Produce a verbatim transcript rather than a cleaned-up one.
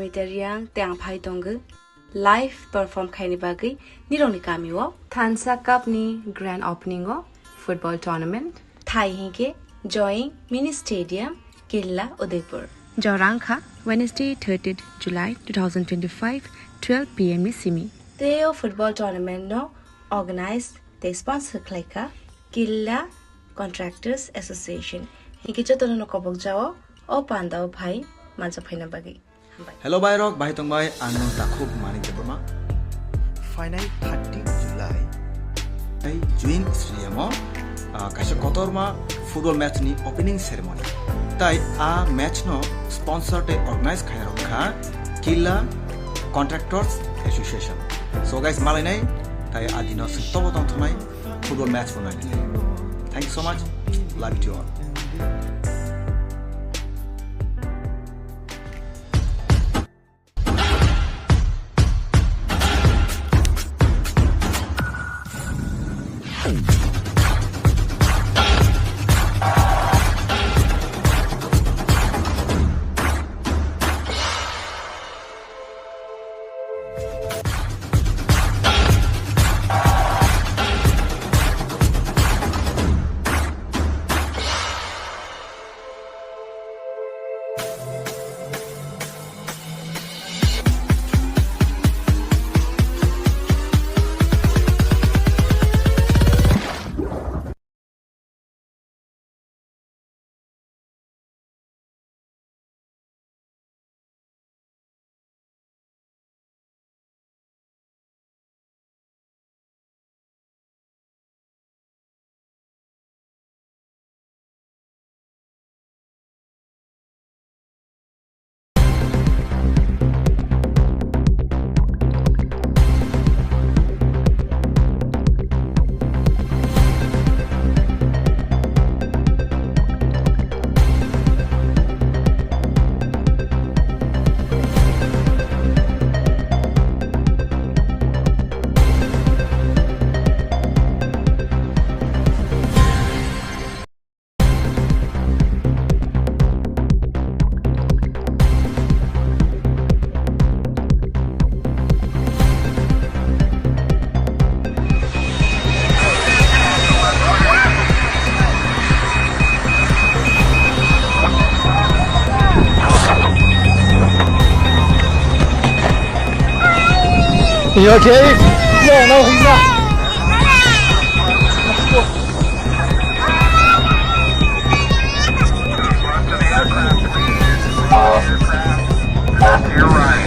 Meter yang tei ang phai tongo live perform khaini bagwi nirokni kamio. Thansa Cup ni grand opening o football tournament. Thai hinkhe Joying Mini Stadium, Killa Udaipur. Jorang kha Wednesday, thirtieth July two thousand twenty-five, twelve P M ni simi. Tei o football tournament no organize tei sponsor khlai kha Killa Contractors Association. Hinkhe jotono no kobok jao o panda o phai manjak phaina bagwi. Hambai. Hello bai rok, bai tong bai, ang nung takhuk Manik Debbarma. Phainai thirty July. Ai Joying Stadium o, ah, kaisa kotorma football match ni opening ceremony. Tai a match no sponsor tei organize khaina rok kha Killa Contractors Association. So guys, malainai tai a dino sung tobo tong thunai football match bo nai. Thank you so much. Love you to all. You okay? Yeah, no, he's not. Off your right.